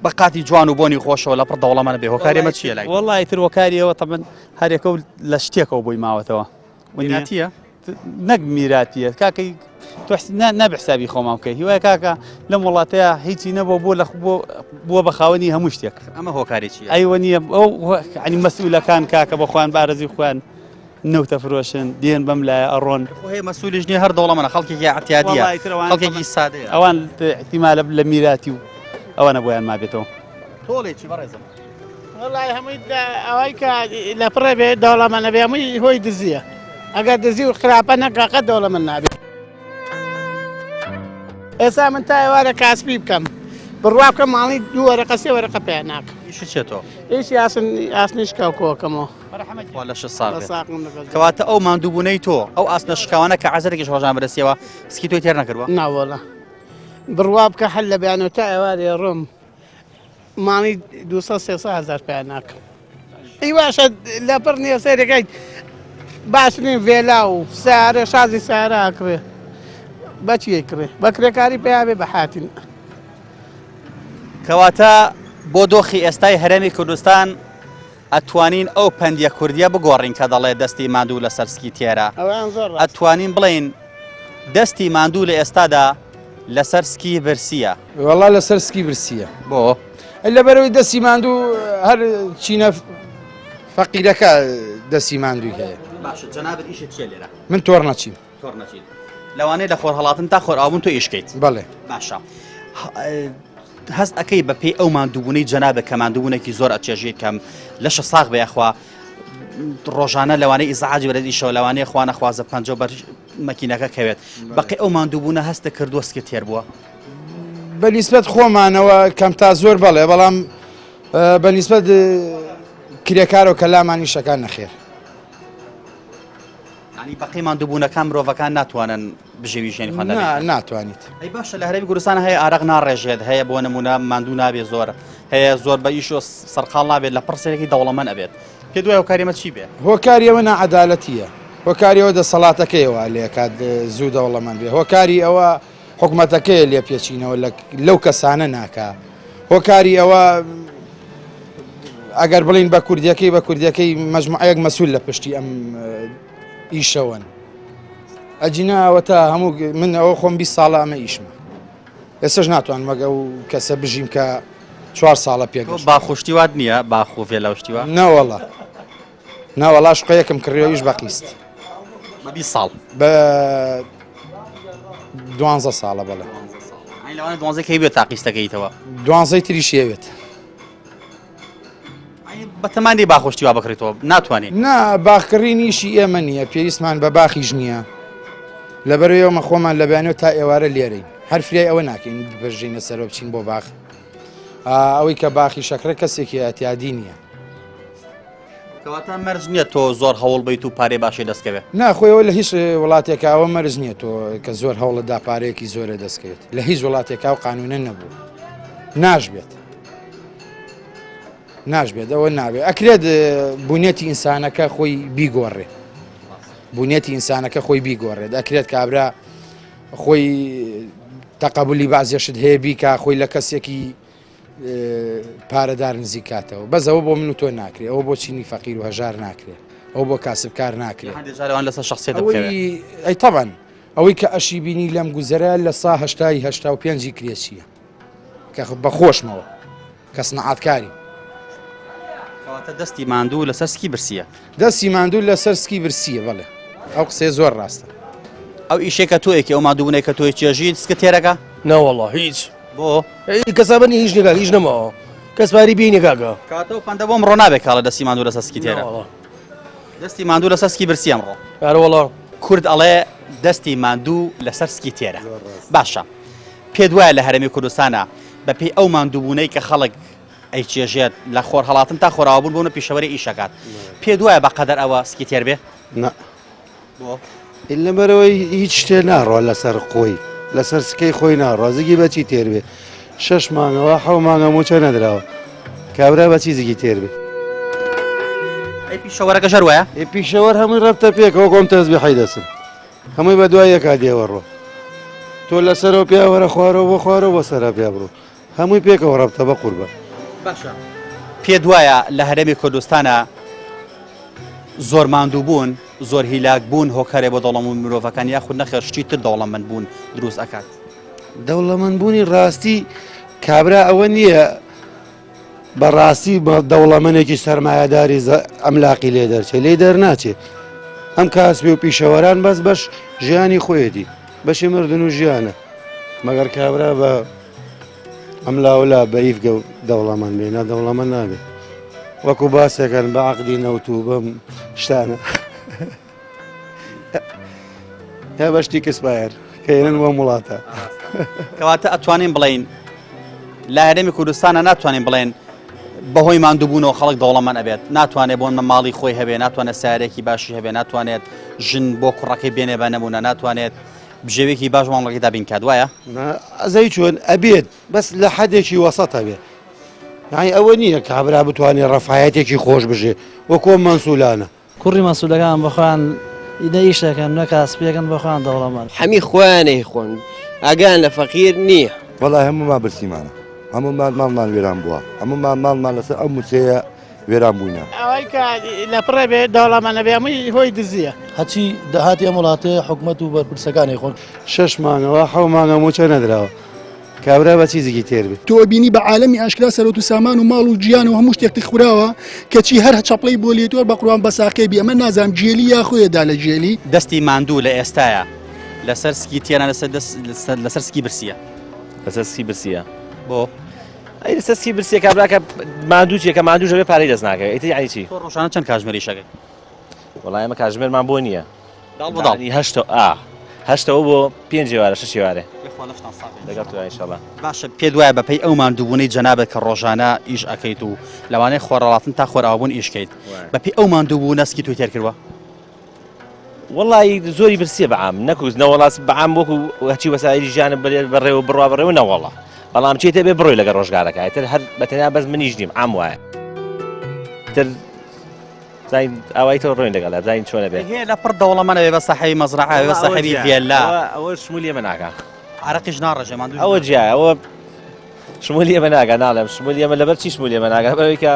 بە قاتی جوان و بۆنی خۆشەوە لە پڕ دەوڵەمەنە بێ هۆکاری ئەمە چییە لای وەڵی تر هۆکاریەوە تەمەن هەرێکە و لە شتێکەوە بۆی ماوەتەوە میراتیە نەک میراتیە کاکەی تۆ نابێ حسابی خۆمان بکەی هیوای کاکە لەم وڵاتەیە هیچی نەبوو بۆ لە بۆ بووە بە خاوەنی هەموو شتێک ئەمە هۆکاری چیە ئەیوە نییە ئەو عنی مەسئولەکان کاکە بە خۆیان بارزی خۆیان نەوتە فرۆشن دێن بەم لایە ئەڕۆن خۆ هەیە مەسئولیش نییە هەر دەوڵەمەنە خەڵکێکی ئەعتیادیە خەڵکێکی سادەیە ئەوان احتیمالە لە میراتی و ئەوانە بۆیان مابێتەوە تۆڵێ چی بەڕێزم وەڵای هەمووی ئەوەی کە لە پڕێ بێ دەوڵەمەنە بێ هەمووی هۆی دزیە ئەگەر دزی و خراپە نەکا قەت دەوڵەمەند نابێ ئێستا من تا ئێوارە کاسپی بکەم بڕوا بکەم ماڵی دوو وەرەقە سێ وەرەقە پێ ناکەم ئیشی چێ تۆ ئیشی ئاسن ئاسنی شکاو کۆکەمەوە خوا لەشت ساغ بێت کەواتە ئەو ماندووبوونەی تۆ ئەو ئاسنە شکاوانە کە عەزرێکیش ڕۆژان بەدەستیەوە سکی تۆی تێر نەکردووە ناوەڵە بڕوا بکە هەر لە بەیانەوە تا ئێوارێ ڕۆم ماڵی 200 300 هزار پیا ناکەم ئی باشە لەپڕ نییە سەیرەکەی باشترین ڤێلا و سیارە شازی سیارە ئەکڕێ بەچی ئەیکڕێ بە کرێکاری پیا بێ بە حاتین کەواتە بۆ دۆخی ئێستای هەرێمی کوردستان ئەتوانین ئەو پەندیە کوردیە بگۆڕین کە دەڵێ دەستی ماندوو لەسەر سکی تێرە ئەتوانین بڵێین دەستی ماندوو لە ئێستادا لەسەر سکی برسیە. وەڵا لەسەر سکی برسیە. بۆ؟ لەبەرەوەی دەستی ماندوو هەر چینە فەقیرەکە دەستی ماندووی هەیە. باشە جەنابت ئیشت چیە لێرە؟ من تۆڕنەچیم. تۆڕنەچیت. لەوانەیە لە خۆرهەڵاتن تا خۆرئاوبوون تۆ ئیش کەیت. بەڵێ. باشە هەست ئەەکەی بە پێی ئەو ماندووبوونەی جەنابە کە ماندووبوونێکی زۆر ئەچێژی کەم لەشە ساغ بێ یاخوا ڕۆژانە لەوانەیە ئیزعاجی بەرێت ئیشەوە لەوانەیە خوا نەخوازە پەنجە بەر مەکینەکە کەوێت بەقی ئەو ماندووبوونە هەستە کردووە سکت تێر بووە بە نیسبەت خۆمانەوە کەم تا زۆر بەڵێ بەڵام بە نیسبەت کرێکارەوە کە لامان ئیشەکان نەخێر ینی بەقی ماندووبوونەکان مرۆڤەکان ناتوانن بژێوی ژیانی خۆیان دابین بکەن. ناتوانیت. ئەی باشە لە هەرێمی کوردستان هەیە ئارەق ناڕێژێت هەیە بۆ نمونە ماندوو نابێت زۆر هەیە زۆر بە ئیش و سەرقاڵ نابێت لە پڕ سەرێکی دەوڵەمەند ئەبێت پێ دوای هۆکاری ئەمە چی بێ؟ هۆکاری ئەوە ناعەدالەتیە هۆکاری ئەوە دەسەڵاتەکەیە وا لێکات زوو دەوڵەمەند بێ هۆکاری ئەوە حکومەتەکەیە لێپێچینەوە لەو کەسانە ناکا هۆکاری ئەوە ئەگەر بڵین بە کوردیەکەی بە کوردیەکەی مەجموعەیەک مەسول لە پشتی ئەم ئیشەوەن ئەجینا ئەوەتا هەموو من ئەوە خۆم 20 ساڵە ئەمە ئیشمە ئێستش ناتوانم وەک ئەو کەسە بژیم کە چوار ساڵە پێگەشت باخ و شتی وات نییە باخ و ڤێلا و شتی وا نەوەڵا نەوەڵا شقەیەکم کڕیەویش بە قیست بە 20 ساڵ بە دوانزە ساڵە بەڵێ ئەی لەوانە دوانزە کەی بێت تا قیستەکەیتەوە دوانزەی تریش هەوێت بەتەمانی باخ و شتی وا بکڕیتەوە ناتوانێت نا باخکڕین ئیشی ئێمە نییە پێویستمان بە باخیش نییە لەبەر ئێمە خۆمان لە بەیانەوە تا ئێوارە لێرەین هەر فریای ئەوە ناکەین بژینە سەرەوە بچین بۆ باخ ئەوەی کە باخی شەکرە کەسێکی ئەتیادی نییە کەواتە مەرج نییە تۆ زۆر هەوڵ بیت و پارەی باشی دەستکەوێت نا خۆیەوە لە هیچ وڵاتێکە ئەوە مەرج نییە تۆ کە زۆر هەوڵدا پارەیەکی زۆرە دەستکەوێت لە هیچ وڵاتێکا و قانونە نەبوو ناش بێت ناشبێت ئەوە نابێت ئەکرێت بوونیەتی ئینسانەکە خۆی بیگۆڕێ بوونیەتی ئینسانەکە خۆی بیگۆڕێت ئەکرێت کابرا خۆی تەقەبولی بازێشت هەیە بیکا خۆی لە کەسێکی پارەدار نزیکاتەوە بەس ئەوە بۆ من و تۆ ناکرێ ئەوە بۆ چینی فەقیر و هەژار ناکرێ ئەو بۆ کاسبکار ناکرێ لەسەر شخصیت ئەی تەبەن ئەوەی کە ئەشی بینی لەم گوزەرە لە سا هەشتای هەشتا و پێنجی کرێچیە کە بەخۆشمەوە کە سنعاتکارین. کەواتە دەستی ماندوو لەسەر سکی برسییە. دەستی ماندوو لەسەر سکی برسییە بەڵێ ئەو قسەیە زۆر ڕاستە. ئەو ئیشەی کە تۆ ئەیکەی ئەو ماندووبوونەی کە تۆ ئەیچێژیت سکت تێرەکا؟ نەوەڵا هیچ. بۆ؟ کەسابەت نیە هیچ نیە کاکە هیچ نەماوە کەس پارەی پێی نیە کاکە. کەواتە ئەو پەندە بۆ ئەمڕۆ نابێ کاڵێ دەستی ماندوو لەسەر سکی تێرە. نەوەڵا. دەستی ماندوو لەسەر سکی برسییە ئەمڕۆ. ئەرەوەڵا. کورد ئەڵێ دەستی ماندوو لەسەر سکی تێرە. باشە پێت وایە لە هەرێمی کوردستانا بەپێی ئەو ماندووبوونەی کە خەڵک ئەیچێژێت لە خۆرهەڵاتن تا خۆراوابوون بۆ پیشەوەری ئیشەکات پێت وایە بە قەدەر ئەوە سکی تێر بێ؟ نا. بۆ؟ لەبەرەوەی هیچ شتێ ناڕوا لەسەر خۆی لەسەر سکەی خۆی ناڕوا زگی بەچی تێر بێ شەش مانگەوە حەو مانگە موچە نەدراوە کابرا بەچی زگی تێر بێ. ئەی پیشەوەرەکەش هەر وایە؟ ئێ پیشەوەر هەمووی ڕەبتە پێکەوە کۆم تەزبیحەی دەسم هەمووی بە دوای یەکا دێوە ڕۆ تۆ لەسەرەوە پیا وەرە خوارەوە بۆ خوارەوە بۆ سەرە پیا بڕۆ هەمووی پێکەوە ڕەبتە بە قوربان. باشە پێت وایە لە هەرێمی کوردستانا زۆر ماندوو بوون زۆر هیلاک بوون هۆکارێ بۆ دەوڵەمەند مرۆڤەکان یاخود نەخێر شتی تر دەوڵەمەند بوون دروست ئەکات؟ دەوڵەمەند بوونی ڕاستی کابرا ئەوە نییە بەڕاستی دەوڵەمەنێکی سەرمایەداری ئەملاقی لێ دەرچێ لێ دەرناچێ ئەم کاسبی و پیشەوەران بەس بەش ژیانی خۆیەتی بەشی مردن و ژیانە مەگەر کابرا بە ئەم لاولا بە ئیفگە دەوڵەمەند بێ نا دەوڵەمەند نابێ وەکو باسێکەن بە عقدی نەوت و بەم شتانە یا بەشتی کسپایەر کە ێنن بۆم وڵاتە. کەواتە ئەتوانین بڵین لە هەرێمی کوردستانە ناتوانین بڵێن بەهۆی ماندووبوونەوە خەڵک دەوڵەمەند ئەبێت ناتوانێت بۆن ماڵی خۆی هەبێ ناتوانێت سارێکی باشی هەبێ ناتوانێت ژن بۆ کوڕەکەی بێنێ بە نمونە ناتوانێت بژێوێکی باش ماڵەکەی دابین کات وایە ئەزەی چۆن ئەبێت بەس لە حەدێکی وەسەت هەبێ یعنی ئەوە نییە کابرا بتوانێت ڕەفایەتێکی خۆش بژێ وەکۆ مەنسولانە کوڕی مەسولەکان بەخۆیان نە ئیش دەکەن نە کاسپیەکەن بەخۆیان دەوڵەمەند. حەمی خۆیان ئەیخۆن ئاگایان لە فەقیر نییە. وەڵای هەموومان برسیمانە هەموومان ماڵمان وێران بووە هەموومان ماڵمان لەسەر ئەو موچەیە وێران بووینە. ئەوەی کە لە پڕێ بێ دەوڵەمەنە بێ هەمووی هۆی دزییە. هەرچی داهاتی ئەم وڵاتەیە حکومەت و بەرپرسەکان ئەیخۆن. شەش مانگەوە حەو مانگە موچە نەدراوە. کابرا بە چی زگی تێر بێ؟ تۆ ئەبینی بە عالەمی ئاشکرا سەرۆت و سامان و ماڵ و گیان و هەموو شتێکت خوراوە کەچی هەر چەپڵەی بۆ لێتوە بە قوربان بە ساقێ بی ئەمە نازانم گێلی یا خۆیە دا لە گێلی. دەستی ماندوو لە ئێستایا لەسەر سکی تێرە لەسەر دەست لەسەر سکی برسیە. لەسەر سکی برسیە. بۆ؟ ئەی لەسەر سکی برسیە کابرا کە ماندوو چیە کە ماندوو ژەبێ پارەی دەست ناکەوێ ئیتر یعنی چی؟ تۆ ڕۆژانە چەند کاژمێر ئیشەکەی؟ وەڵا ئێمە کاژمێرمان بۆ نییە. داڵ بۆ داڵ. هەشتە ئا هەشتەوە بۆ پێنج ئێوارە شەش ئێوارێ. یەخوا لەشتان ساغ بێ. لەگەڵ تۆ ئینشەڵا. باشە پێت وایە بەپێی ئەو ماندووبوونەی جەنابت کە ڕۆژانە ئیش ئەکەیت و لەوانەیە خۆرهەڵاتن تا خۆرئاوابوون ئیش کەیت بەپێی ئەو ماندووبوونە سکی تۆی تێر کردووە؟ وەڵی زۆری برسیە بەعام نەکوز نەوەڵا بەعام وەکو هەچی وەسایلی ژیانە بەڕێوە بڕوا بەڕێوە نەوەڵا بەڵام چێتە بێ بڕۆی لەگەڵ ڕۆژگارەکە ئیتر هەر بەتەنیا بەس منیش نیم عام وایە تر زانین ئاوای تۆ ڕۆین لەگەڵ زانین چۆنە بێ هەیە لە پڕ دەوڵەمەنە بێ بە سەحەوی مەزرعە بێ بە سەحەوی ڤێلا ئەوە شمولی ئێمە ناکا عرەقیش ناڕژێ ماندوو ئەوە جیایە ئەوە شمولی ئێمە ناکا ناڵێم شمولی ئێمە لەبەر چی شمولی ئێمە ناکا لەبەرئەوەی کە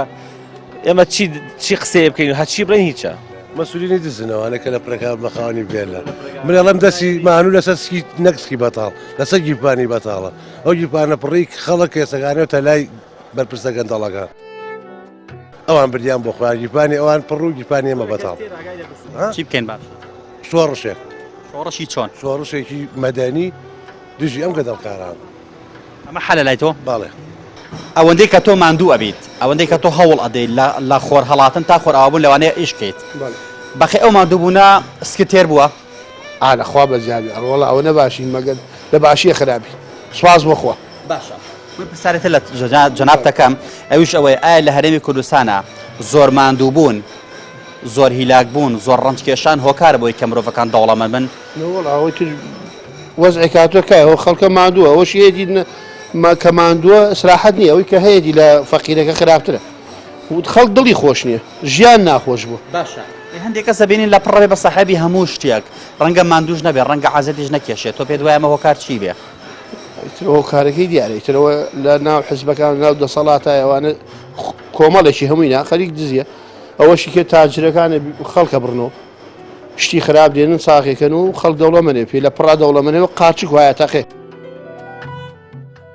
ئێمە چی چی قسەیە بکەین و هەرچی بڵێین هیچە مەسولینی دزن ئەوانە کە لە پرەکان بە خاوەنی ڤێلا من ئەڵێم دەستی مانوو لەسەر سکی نەک سکی بەتاڵ لەسەر گیرفانی بەتاڵە ئەو گیرفانە پڕی خەڵک کێسەکانەوە تەلای بەرپرسە گەندەڵەکان ئەوان بردیان بۆ خۆیان گیرفانی ئەوان پڕ و گیرفانی ئێمە بەتاڵ. چی بکەین باش؟ شۆڕشێک. شۆڕشی چۆن؟ شۆڕشێکی مەدەنی دژی ئەم گەدەڵکارانە. ئەمە حەلە لای تۆ؟ بەڵێ. ئەوەندەی کە تۆ ماندوو ئەبیت، ئەوەندەی کە تۆ هەوڵ ئەدەیت لە لە خۆر هەڵاتن تا خۆر ئاوابوون لەوانەیە ئیش بکەیت. بەڵێ. بەقەی ئەو ماندووبوونە سکت تێر بووە؟ ئا لە خوا بەزیابی ئەڕۆڵە ئەوەنە باشین مەگەر لە باشیە خراپین سوپاس بۆ خوا. باشە من پرسیارێ تر لە جەنابت دەکەم ئەویش ئەوەیە ئایا لە هەرێمی کوردستانا زۆر ماندووبوون زۆر هیلاک بوون زۆر ڕەنج کێشان هۆکارە بۆی کە مرۆڤەکان دەوڵەمەند بن؟ نەوەڵا ئەوەی تر وەزعێک هاتووە کایە ئەو خەڵکە ماندووە ئەوەش هەیەتی کە ماندووە ئیسراحەت نییە ئەوەی کە هەیەتی لە فەقیرەکە خراپترە خەڵک دڵی خۆش نییە ژیان ناخۆش بووە. باشە هەندێک کەس دەبینین لە پڕ بێ بە ساحێبی هەموو شتێک ڕەنگە ماندووش نەبێ ڕەنگە عەزێتیش نەکێشێ تۆ پێت وایە ئەمە هۆکار چی بێ؟ ئیتر هۆکارەکەی دیارە ئیتر ئەوە لە ناو حزبەکان ناو دەسەڵاتە ئەوانە کۆمەڵێکی هەمووی نا خەریک دزیە ئەوەشی کە تاجرەکانە خەڵکە بڕنەوە شتی خراپ دێنن ساغێکەن و خەڵک دەوڵەمەنێ پێ لە پڕا دەوڵەمەنەوە قارچک وایە تەقێ.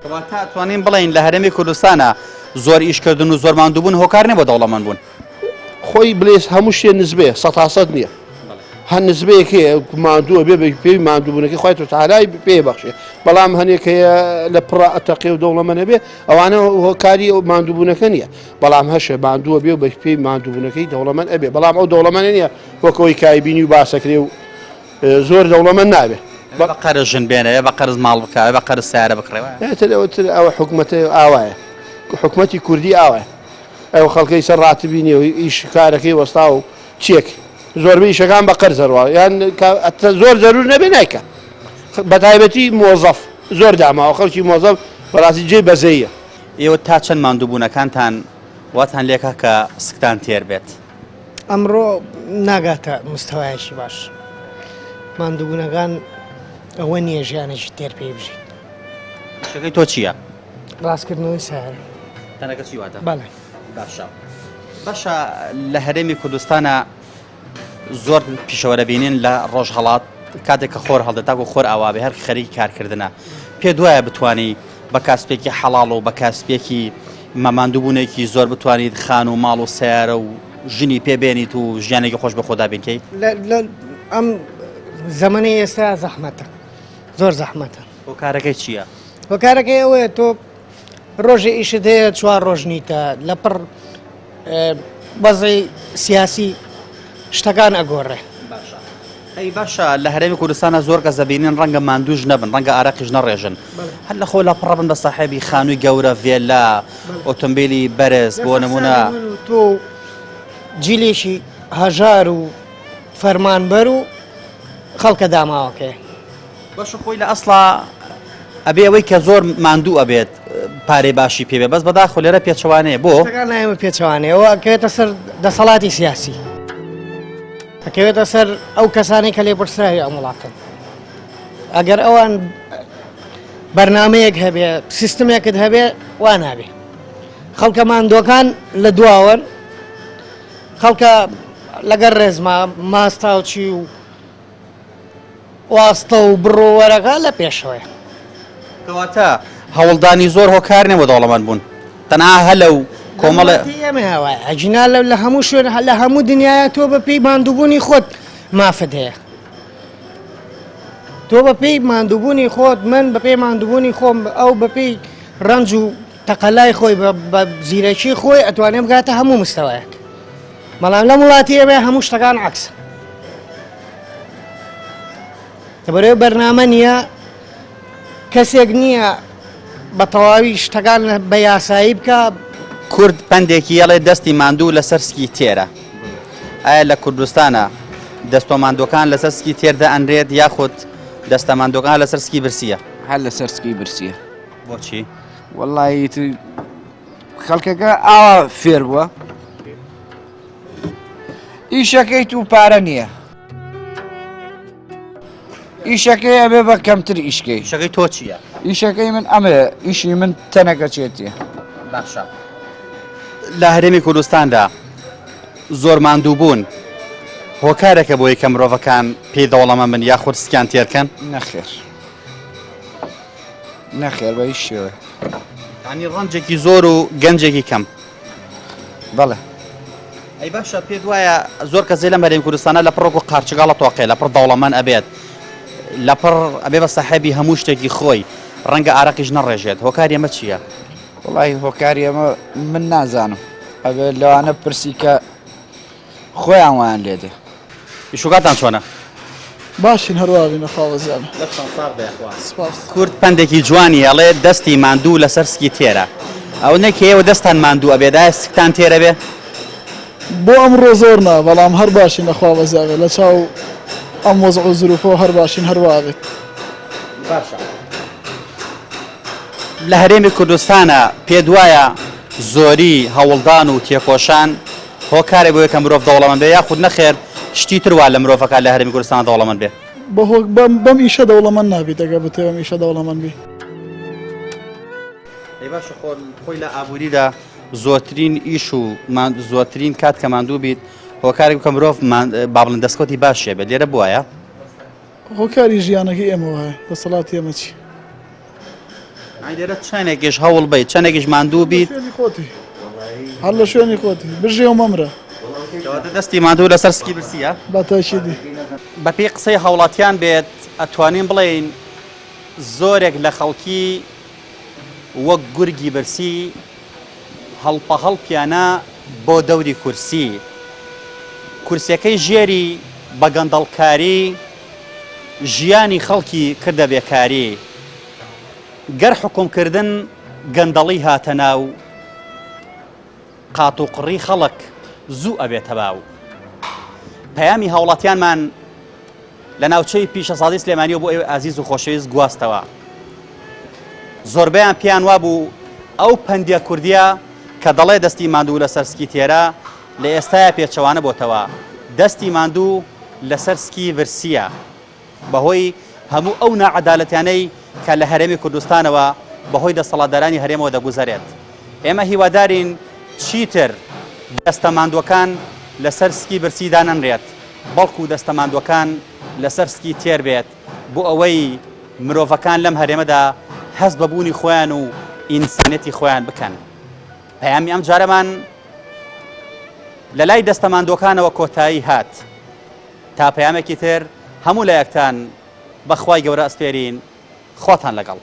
کەواتە ئەتوانین بڵێین لە هەرێمی کوردستانا زۆر ئیشکردن و زۆر ماندووبوون هۆکار نیە بۆ دەوڵەمەند بوون. خۆی بلێس هەموو شتێ نزبەیە سەتاسەد نییە هەر نزبەیەک هەیە ماندووە بێ بە پێی ماندووبوونەکەی خوای تەعالای پێ بەخشێ بەڵام هەنێک هەیە لە پڕا ئەتەقێ و دەوڵەمەنە بێ ئەوانە هۆکاری ئەو ماندووبوونەکە نییە بەڵام هەشە ماندووە بێ و بە پێی ماندووبوونەکەی دەوڵەمەند ئەبێ بەڵام ئەو دەوڵەمەنە نییە وەک ئەوەی کایبینی و باسەکرێ و زۆر دەوڵەمەند نابێ. بە قەرز ژن بێنێ بە قەرز ماڵ بکا بە قەرز سەیارە بکڕێ وایە؟ ئیتر ئەوە تر ئەوە حکومەتە ئاوایە حکومەتی کوردی ئاوایە ئەو خەڵکەی سەر ڕاتبی نییە و ئیش کارەکەی وەستا و چیەک زۆربەی ئیشەکان بە قەرز هەروا یان زۆر زەرور نەبێ نایکە بە تایبەتی مۆزەف زۆر داماوە خەڵکی مۆزەف بەڕاستی جێی بەزەیە. ئێوە تا چەند ماندووبوونەکانتان واتان لێکا کە سکتان تێر بێت؟ ئەمڕۆ ناگاتە مستەوایەکی باش. ماندووبوونەکان ئەوە نییە ژیانێکی تێر پێی بژیت. ئیشەکەی تۆ چییە؟ ڕاستکردنەوەی سەیارە. تەنەکە چی واتە؟ بەڵێ. باشە. باشە لە هەرێمی کوردستانە زۆر پیشەوەرە بینین لە ڕۆژهەڵات کاتێک کە خۆر هەڵدێت تاکو خۆر ئاوا بێ هەر خەریکی کارکردنە پێ دوایە بتانی بە کاسپێکی حەڵاڵ و بە کاسپێکی مەماندووبوونێکی زۆر بتوانیت خان و ماڵ و سیارە و ژنی پێ بێنیت و ژیانێکی خۆش بە خۆدا بینکەیت ئەم زەمەنی ئێستا زەحمەتە زۆر زەحمەتە هۆکارەکەی چییە؟ هۆکارەکەی ئەوەیە تۆ ڕۆژێ ئیشت هەیە چوار ڕۆژ نیتە لەپڕ بەزەی سیاسی شتەکان ئەگۆڕێ. باشە ئەی باشە لە هەرێمی کوردستانە زۆر کەس دەبینین ڕەنگە ماندووش نەبن ڕەنگە ئارەقیش نەڕێژن هەر لە خۆ لە پڕە بن بە ساحێبی خانووی گەورە ڤێلا ئۆتۆمبیلی بەرز بۆ نمونە تۆ جیلێکی هەژار و فەرمانبەر و خەڵکە داماوەکەی باشە خۆی لە ئەسڵا ئەبێ ئەوەی کە زۆر ماندوو ئەبێت پارەی باشی پێ بێ بەس بەداخۆ لێرە پێچەوانەیە بۆ شتەکان لای ئێمە پێچەوانەیەوە ئەکەوێتە سەر دەسەڵاتی سیاسی ئەکەوێتە سەر ئەو کەسانەی کە لێپرسراوی ئەم وڵاتن ئەگەر ئەوان بەرنمەیەک هەبێ سیستمێکت هەبێ وا نابێ خەڵکە ماندووەکان لە دواوەن خەڵکە لەگەر ڕێزما ماستاوچی و واستە و بڕۆ وەرەکە لە پێشەوەیە. کەواتە هەوڵدانی زۆر هۆکار نیە بۆ دەوڵەمەند بوون تەنها هەلە و کۆمەڵێ. ئێمە وایە ئەگینا لە هەموو شوێن لە هەموو دنیاە تۆ بە پێی ماندووبوونی خۆت مافت هەیە تۆ بە پێی ماندووبوونی خۆت من بە پێی ماندووبوونی خۆم ئەو بە پێی ڕەنج و تەقەلای خۆی بە زیرەکی خۆی ئەتوانێ بگاتە هەموو مستەوایەک بەڵام لەم وڵاتی ئێمە هەموو شتەکان عکسە لەبەرەوەی بەرنامە نییە کەسێک نییە بە تەواوی شتەکان بە یاسایی بکە. کورد پەندێکی ئەڵێ دەستی ماندوو لەسەر سکی تێرە ئایا لە کوردستانە دەستۆ ماندووەکان لەسەر سکی تێر دائەنرێت یاخود دەستە ماندووەکان لەسەر سکی برسیە؟ هەر لەسەر سکی برسیە. بۆچی؟ وەڵی خەڵکەکە ئاوا فێر بووە ئیشەکەیت و پارە نییە. ئیشەکەی ئەبێ بە کەمتر ئیشکەی ئیشەکەی تۆ چییە؟ ئیشەکەی من ئەمێ ئیشی من تەنەکە چێتیە باشە لە هەرێمی کوردستاندا زۆر ماندوو بوون هۆکارێکە بۆی کە مرۆڤەکان پێی دەوڵەمە من یاخود سکیان تێرکەن نەخێر نەخێر بە هیچ شێوەیە ینی ڕەنجێکی زۆر و گەنجێکی کەم بەڵێ. ئەی باشە پێت وایە زۆر کەسێ لەم هەرێمی کوردستانە لە پڕ وەکو قارچگاڵە تۆقێ لە پڕ دەوڵەمەند ئەبێت لە پڕ ئەبێ بە ساحێبی هەموو شتێکی خۆی ڕەنگە ئارەقیش نەڕێژێت هۆکاری ئەمە چییە؟ وڵی هۆکاری ئەمە من نازانم ئەبێ لەوانە پرسی کە خۆیان وایان لێ دێ. ئیشوکاتان چۆنە؟ باشین هەروا بین خوا بەزیاد. لەشتان ساغ بێ یاخوا. سپاس. کورد پەندێکی جوانی ئەڵێ دەستی ماندوو لەسەر سکی تێرە. ئەوەندە کە ئێوە دەستتان ماندوو ئەبێت ئایا سکتان تێر ئەبێ؟ بۆ ئەمڕۆ زۆر نا بەڵام هەر باشین لە خوا بەزیاد بێت لە چاو ئەم وەزع و زروفەوە هەر باشین هەر وا بێت. باشە لە هەرێمی کوردستانا پێت وایە زۆری هەوڵدان و تێکۆشان هۆکارێک بۆیە کە مرۆڤ دەوڵەمەند بێ یاخود نەخێر شتی تر وا لە مرۆڤەکان لە هەرێمی کوردستان دەوڵەمەند بێ؟ بەم ئیشە دەوڵەمەند نابیت ئەگەر بتەوێ بەم ئیشە دەوڵەمەند بی. ئەی باشە خۆ خۆی لە ئابووریدا زۆرترین ئیش و زۆرترین کات کە ماندوو بیت هۆکارێک کە مرۆڤ با بڵێن دەستکەوتی باشێ بێت لێرە بواە؟ هۆکاری ژیانەکەی ئێمە وایە دەسەڵاتی ئێمە چی؟ ئای لێرە چەندێکیش هەوڵ بیت چەندێکیش ماندوو بیت شوێنی خۆتی هەر لە شوێنی خۆتی بژێ و مەمرە کەواتە دەستی ماندوو لەسەر سکی برسیە بە تاکیدی بەپێی قسەی هاوڵاتیان بێت ئەتوانین بڵێین زۆرێک لە خەڵکی وەک گورگی برسی هەڵپەهەڵپیانە بۆ دەوری کورسی کورسیەکەی ژێری بە گەندەڵکاری ژیانی خەڵکی کردە بێکاری گەر حوکمکردن گەندەڵی هاتە ناو قاتوقڕی خەڵک زوو ئەبێتە باو. پەیامی هاوڵاتیانمان لە ناوچەی پیشەسازی سلێمانیەوە بۆ ئێوەی ئازیز و خۆشەویست گواستەوە. زۆربەیان پێیان وابوو ئەو پەندە کوردیە کە دەڵێ دەستی ماندوو لەسەر سکی تێرە. لە ئێستایا پێچەوانە بۆتەوە، دەستی ماندوو لەسەر سکی برسییە. بەهۆی هەموو ئەو ناعەدالەتیانەی کە لە هەرێمی کوردستانەوە بەهۆی دەسەڵاتدارانی هەرێمەوە دەگوزەرێت. ئێمە هیوادارین چیتر دەستە ماندووەکان لەسەر سکی برسی دانەنرێت، بەڵکو دەستە ماندووەکان لەسەر سکی تێر بێت بۆ ئەوەی مرۆڤەکان لەم هەرێمەدا هەست بە بوونی خۆیان و ئینسانیەتی خۆیان بکەن. پەیامی ئەم جارەمان لە لای دەستە ماندووەکانەوە کۆتایی هات. تا پەیامێکی تر هەموو لایەکتان بە خوای گەورە ئەسپێرین خواتان لەگەڵ.